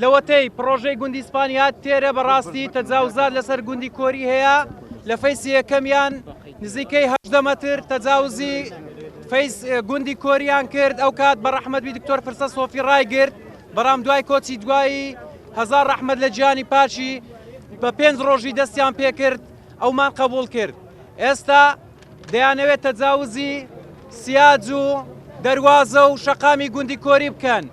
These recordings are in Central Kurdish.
لەوەتەی پڕۆژەی گوندی ئیسپانی هات تێرە بەڕاستی تەجاوزات لەسەر گوندی کۆری هەیە لە فەیسی یەکەمیان نزیکەی هەژدە مەتر تەجاوزی فەیس گوندی کۆریان کرد ئەو کات بە ڕەحمەت بی دکتۆر فرسە سۆفی ڕایگرت بەڵام دوای کۆچی دوایی هەزار ڕەحمەت لە گیانی پاکی بە پێنج ڕۆژی دەستیان پێکرد ئەومان قبوڵ کرد ئێستا دەیانەوێت تەجاوزی سیاج و دەروازە و شەقامی گوندی کۆری بکەن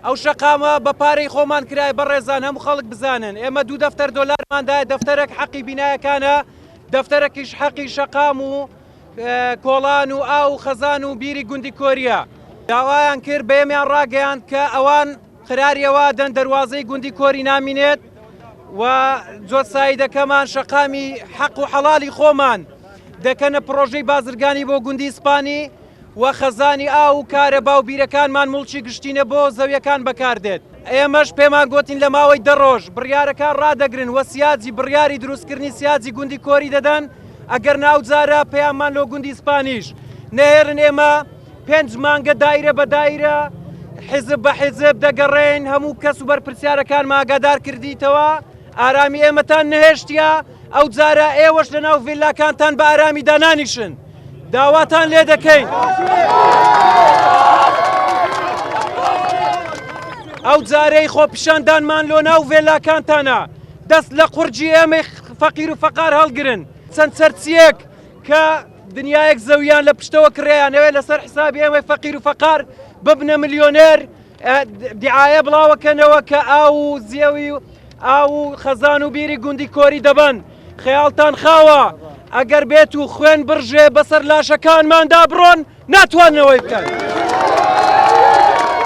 ئەو شەقامە بە پارەی خۆمان کرایە بەڕێزان هەموو خەڵک بزانن ئێمە دوو دەفتەر دۆلارمان دایە دەفتەرێک حەقی بینایەکانە دەفتەرەکیش حەقی شەقام و کۆڵان و ئاو و خەزان و بیری گوندی کۆریە داوایان کرد بەێمیان ڕاگەیاند کە ئەوان قراریەوە دەن دەروازەی گوندی کۆری نامینێت و جۆتسایدەکەمان شەقامی حەق و حەڵالی خۆمان دەکەنە پڕۆژەی بازرگانی بۆ گوندی ئیسپانی و خەزانی ئاو و کارەبا و بیرەکانمان موڵکی گشتینە بۆ زەویەکان بەکاردێت. ئێمەش پێمان گۆتین لە ماوەی دە ڕۆژ بڕیارەکان ڕادەگرن و سیاجی بڕیاری دروستکردنی سیاجی گوندی کۆری دەدەن، ئەگەر نا ئەو جارە پەیاممان لۆ گوندی ئیسپانیش نەهێرن ئێمە پێنج مانگە دایرە بە دایرە حیزب بە حیزب دەگەڕێین هەموو کەس و بەرپرسیارەکانمان ئاگادار کردیتەوە ئارامی ئێمەتان نەهێشتیە ئەو جارە ئێوەش لە ناو ڤیلاکانتان بە ئارامی دانانیشن داواتان لێ دەکەین ئەو جارەی خۆپیشاندانمان لۆ ناو ڤێلاکانتانە دەست لە قورجی ئێمەی فەقیر و فەقار هەڵگرن چەند چەرچیەک کە دنیایەک زەویان لە پشتەوە کڕیانەوێ لەسەر حسابی ئێمەی فەقیر و فەقار ببنە ملیۆنێر دیعاە بڵاوەکەنەوە کە ئاو و زیەوی و ئاو و خەزان و بیری گوندی کۆری دەبەن خەیاڵتان خاوە ئەگەر بێت و خوێن بڕژێ بەسەر لاشەکانماندا بڕۆن ناتواننەوەی بکەن.